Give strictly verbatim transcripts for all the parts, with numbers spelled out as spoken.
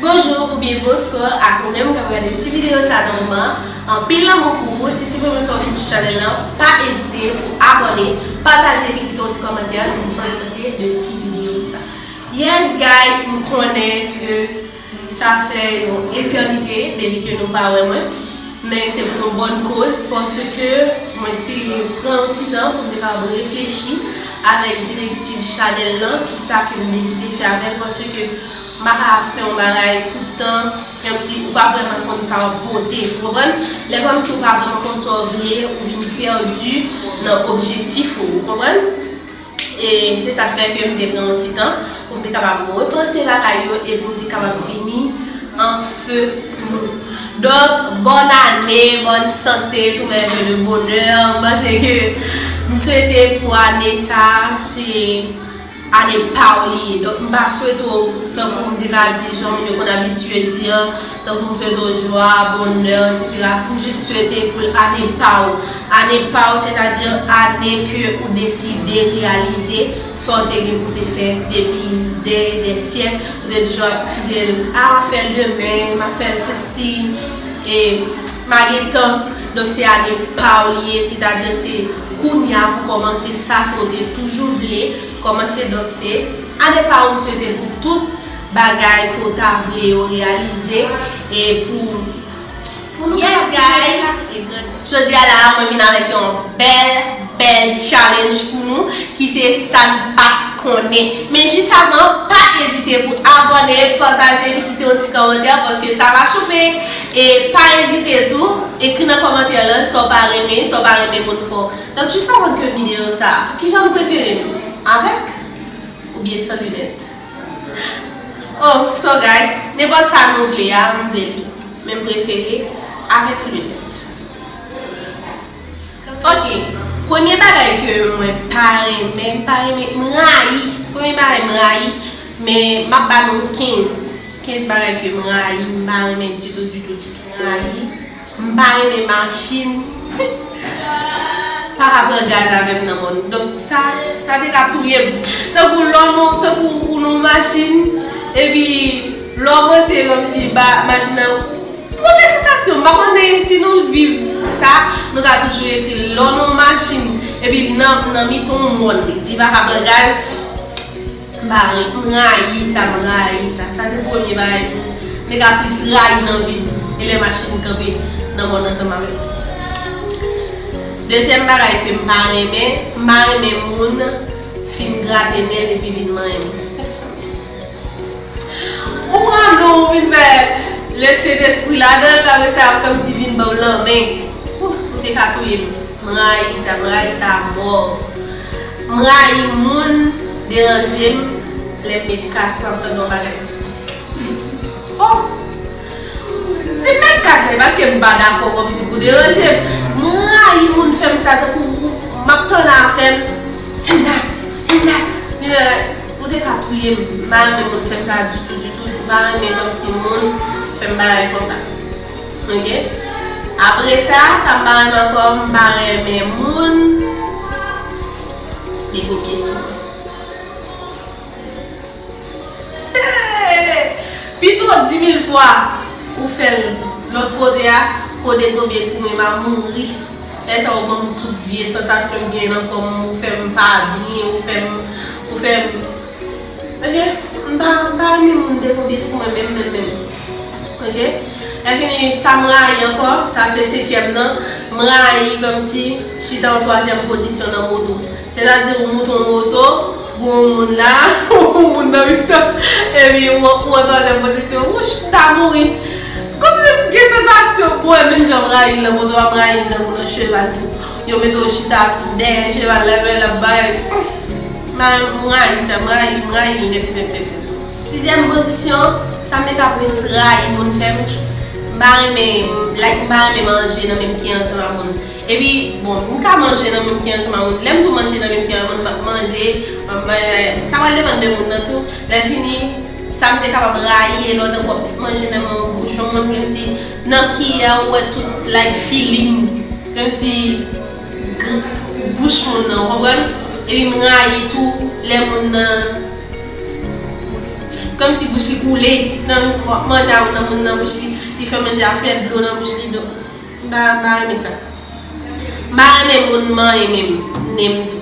Bonjou oubyen bonswa ak ou menm k ap gade ti videyo sa nan moman an. Anpil lanmou pou ou. Si se premye fwa w vin sou chanèl lan, pa ezite pou abòne, pataje epi kite yon ti kòmantè, di m sa w panse de ti videyo sa. Yes guys, m konnen ke sa fè yon etènite depi ke nou pa wè mwen. Men se pou yon bòn koz, paske mwen te pran yon ti tan pou m te kapab reflechi avèk direktiv chanèl lan, kisa ke m deside fè avè l, paske m pa ka ap fè yon bagay tout tan, kòmsi ou pa vrèman konn sa w ap pote, ou konprann? Lè kòmsi ou pa vrèman konn sa w vle, ou vin pèdi nan objektif ou, ou konprann? E se sa k fè ke m te pran yon ti tan pou m te kapab repanse bagay yo e pou m te kapab vini an fe pou nou. Donk, bòn ane, bòn sante, tou mève de bonè. M panse ke m swete pou ane sa, se ane pa w li ye. Donk, m pa swete w, tankou m te ka di, jan moun yo konn abitye di an, tankou m swete w jwa, bonè, etsetera. M jis swete pou l ane pa w. Ane pa w, sètadi ane ke ou deside reyalize sa w te gen pou te fè depi dè, dè syèk. Ou te toujou ap kite l, a, m ap fè l demen, m ap fè l sesi, e m a gen tan. Donk, se ane pa w li ye, sètadi se kounye a pou kòmanse sa ke w te toujou vle kòmanse. Donk, se ane pa w m swete pou tout bagay ke w ta vle yo reyalize e pou, pou nou Yes, guys! Jodi a la, mwen vin avèk yon bèl, bèl challenge pou nou, ki se sa n pa t konnen. Men jis avan, pa ezite pou abòne, pataje, epi kite yon ti kòmantè, paske sa va chofe. E pa ezite tou, ekri nan kòmantè lan sa w pa renmen, sa w pa renmen moun fè w. Donk, jis avan ke videyo sa, kijan nou prefere nou? Avèk oubyen san linèt? Oh, so guys, nenpòt sa nou vle a, m vle l tou. Men m prefere avèk linèt. Ok, premye bagay ke mwen pa renmen, m pa renmen, m rayi. Premye bagay m rayi, men m ap ba nou kenz. Kenz bagay ke m rayi, m pa renmen ditou, ditou, ditou. M rayi. M pa renmen machin. Pa ka pran gaz avè m nan mòn. Donk, sa, sa te ka touye m. Tankou lè w, tankou ou nan machin, epi lè w panse kòmsi ba machin nan, move sansasyon. M pa konnen si nou viv sa, nou ka toujou ekri lè w nan machin, epi nan, nan mitan yon mòn, li pa ka pran gaz. M pa ren-, m rayi sa, m rayi sa. Sa se premye bagay m te ka plis rayi nan vi m. E lè machin kanpe nan mòn ansanm avè m. Dezyèm bagay ke m pa renmen, m pa renmen moun fin grate nen l epi vin manyen m. Ou pran dlo, ou vin fè le Sentespri ladan l, apre sa, kòmsi vin ban m lanmen. Ou, ou te ka touye m. M rayi sa, m rayi sa amò. M rayi moun deranje m lè m met kas la, m tande yon bagay. Oh! Si m met kas la, e paske m pa dakò kòmsi pou deranje m. M rayi moun fè m sa, tankou m ap tann afè m. Sandra! Sandra! Ou te ka touye m. M pa renmen moun fè m sa ditou, ditou. M pa renmen kòmsi moun fè m bagay konsa. Ok? Apre sa, sa m pa renmen ankò, m pa renmen moun degobe sou mwen. Pito di mil fwa ou fè l lòt kote a, ke w degobe sou mwen, m a mouri. Lè sa w ban m tout vye sansasyon m gen nan kò m, ou fè m pa byen, ou fè m, ou fè m Ok? M pa, m pa renmen moun degobe sou mwen menm, menm, menm. Ok? Lè fini, sa m rayi ankò, sa se senkyèm nan, m rayi kòmsi chita an twazyèm pozisyon nan moto. Sètadi ou moute yon moto, gon yon moun la, yon moun nan mitan, epi ou, ou an twazyèm pozisyon, wouch, m ta mouri. Kòmsi m gen sansasyon, bon, e menm jan m rayi l nan moto a, m rayi l nan kou nan cheval tou. Yo mete w chita sou dèyè cheval la, epi l ap bay. M rayi sa, m rayi, m rayi l nèt, nèt, nèt, nèt. Sizyèm pozisyon, sa m te ka plis rayi moun fè m. M pa renmen, like, m pa renmen manje nan menm ken ansanm ak moun. Epi, bon, m ka manje nan menm ken ansanm ak moun. Lè m di w manje nan menm ken ak moun, m ap manje, m ap manje, sa pral depann de moun nan tou. Lè fini, sa m te kapab rayi, e lè w tankou w ap manje nan men yon bouch yon moun, kòmsi nan kiyè a ou wè tout, like, feeling, kòmsi gr-, bouch moun nan, w konprann? Epi m rayi tou lè moun nan, Kòmsi bouch li koule, nan w ap manje a, nan moun nan bouch li, li fè manje a fè dlo nan bouch li, donk, m pa, m pa renmen sa. M pa renmen moun manyen menm, nen m tou.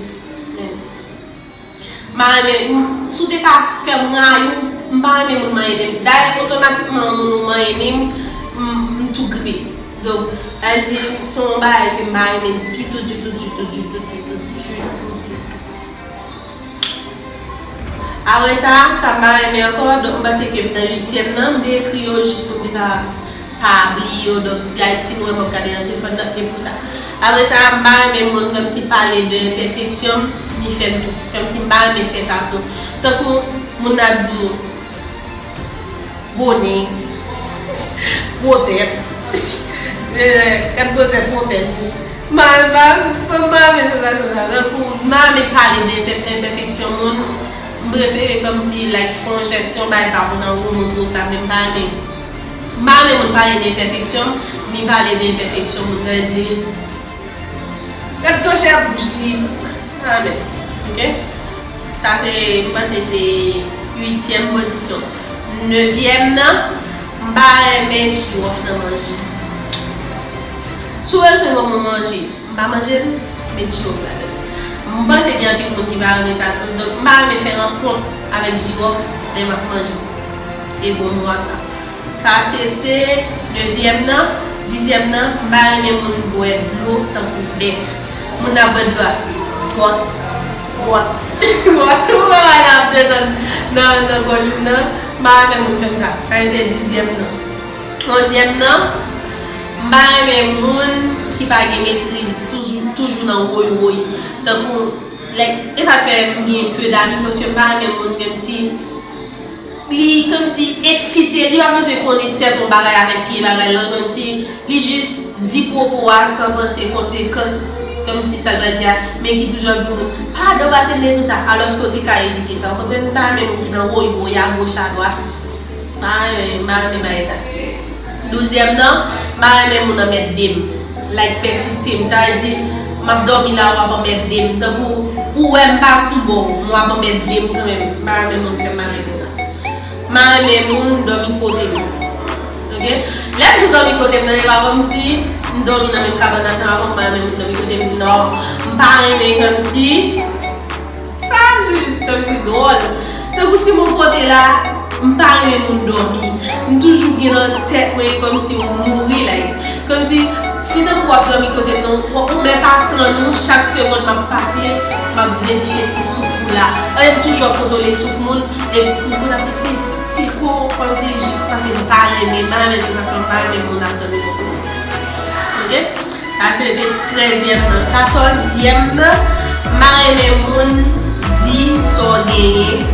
Menm. M pa renmen, m, si w te ka fè m rayi w, m pa renmen moun manyen nen m. Dayè, otomatikman, moun ou manyen nen m, m, m tou gripe. Donk, sa vle di, se yon bagay ke m pa renmen ditou, ditou, ditou. Apre sa, sa m pa renmen ankò, donk m panse ke m nan uityèm nan, m te ekri yo jis pou m te ka pa bliye yo, donk guys, si nou wè m ap gade nan telefòn nan, se pou sa. Apre sa, m pa renmen moun kòmsi pale de enpèfeksyon m, ni fè l tou. Kòmsi m pa renmen fè sa tou. Tankou moun nan ap di w, gwo nen, gwo tèt, eh, gad gwosè fon tèt li. M pa, m pa, m pa, m pa renmen sansasyon sa. Tankou, m pa renmen pale de enpè-, enpèfeksyon moun. M prefere kòmsi, like, fè yon jès, yon bagay pa bon nan ou, montre w sa, men m pa renmen. M pa renmen moun pale de enpèfeksyon m, ni pale de enpèfeksyon moun. Sa vle di, gad gwosè bouch li. Amen. Ok? Sa se, m panse se uityèm pozisyon. Nevyèm nan, m pa renmen jiwòf nan manje. Si w bezwen ban mwen manje, m pa manje l, met jiwòf ladan l. M panse gen anpil moun ki pa renmen sa tou. Donk, m pa renmen fè rankont avèk jiwòf lè m ap manje. E bon mo ak sa. Sa se te nevyèm nan. Dizyèm nan, m pa renmen moun bwè dlo tankou bèt. Moun nan bwè dlo a. Gwòt, gwòt, gwòt. Ou wè bagay la ap desann nan, nan gòj ou nan. M pa renmen moun fè m sa. Sa se te dizyèm nan. Onzyèm nan, m pa renmen moun ki pa gen metriz, toujou, toujou nan woy woy. Tankou, like, e sa fè m gen pe dami, paske m pa renmen moun kòmsi li kòmsi eksite, li pa bezwen konnen tèt yon bagay avèk pye bagay lan, kòmsi li jis di pwopo a san panse konsekans, kòmsi sa l pral di a, men ki toujou ap di moun, "Padon, pase m de tou sa," alòske w te ka evite sa, w konprann? M pa renmen moun ki nan woy woy a goch a dwat, m pa renmen, m pa renmen bagay sa. Douzyèm nan, m pa renmen moun anmède m. Like, pèsiste m. Sa vle di, m ap dòmi la, w ap anmède m. Tankou, ou wè m pa sou bò w, men w ap anmède m kanmenm. M pa renmen moun fè m bagay konsa. M pa renmen moun dòmi kote m. Ok? Lè m di w dòmi kote m nan, e pa kòmsi m dòmi nan menm kabann ansanm avè w, m pa renmen moun dòmi kote m. Non. M pa renmen kòmsi Sa jis kòmsi dwòl. Tankou si m yon kote la, m pa renmen moun dòmi. M toujou gen nan tèt mwen e kòmsi m mouri, like. Kòmsi, si tankou w ap dòmi kote m nan, w, ou mèt atann ou, chak segonn m ap pase, m ap verifye si souf ou la. Anyen m toujou ap kontwole souf moun, e m konn ap eseye teke w, kòmsi jis paske m pa renmen, m pa renmen sansasyon, m pa renmen moun ap dòmi kote m. Ok? Sa se te trèzyèm nan. Katòzyèm nan, m pa renmen moun di sa w genyen.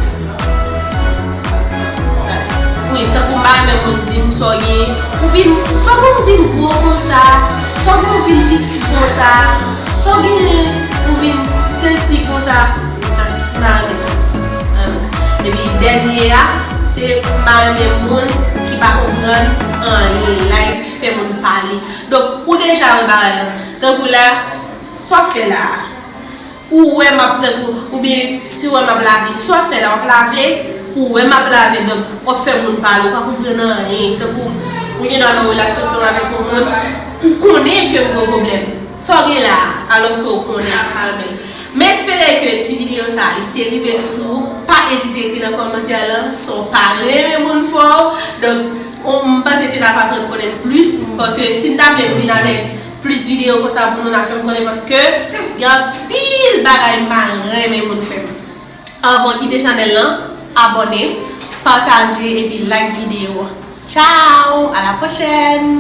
Wi, tankou m pa renmen moun di m sa w genyen. Ou vin, sa w gen ou vin gwo konsa, sa w gen ou vin piti konsa, sa w genyen ou vin teti konsa. M pa renmen sa. M pa renmen sa. Epi dènye a, se m pa renmen moun ki pa konprann anyen, like, fè moun pale. Donk, ou deja wè bagay lan. Tankou la, sa w ap fè la a? Ou wè m ap tankou, oubyen si w wè m ap lave, sa w ap fè la? W ap lave, ou wè m ap lave, donk, w ap fè moun pale, ou pa konprann anyen. Tankou, ou gen dwa nan relasyon ansanm avèk yon moun, ou konnen ke m gen yon pwoblèm. Sa w gen la a? Alòske ou konnen a pa menm. M espere ke ti videyo sa a, li te rive sou ou. Pa ezite ekri nan kòmantè lan si w pa renmen moun fè w. Donk, m panse ke n ap aprann konnen m plis, paske si n ta vle m vin avèk plis videyo konsa pou nou, n ap fè m konnen, paske gen anpil bagay m pa renmen moun fè m. Anvan w kite chanèl lan, abòne, pataje epi like videyo a. Tchao, à la prochaine!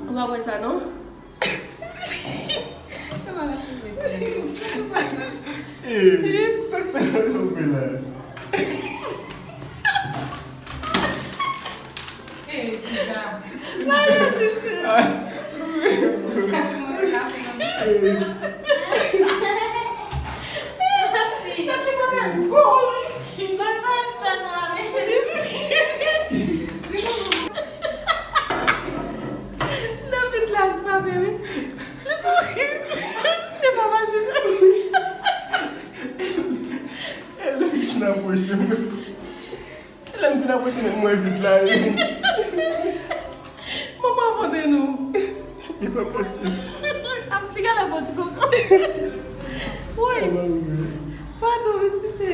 Ou pa wè sa, non? Sa k ta rive la? Hey, ti dam. Maya Jistin. David la frape, wi. Lè m fin apwoche nèt mwen vit la. Manman vande nou. Li pa posib. Ap li gade fò ti koko. Woy, padon, men ti se.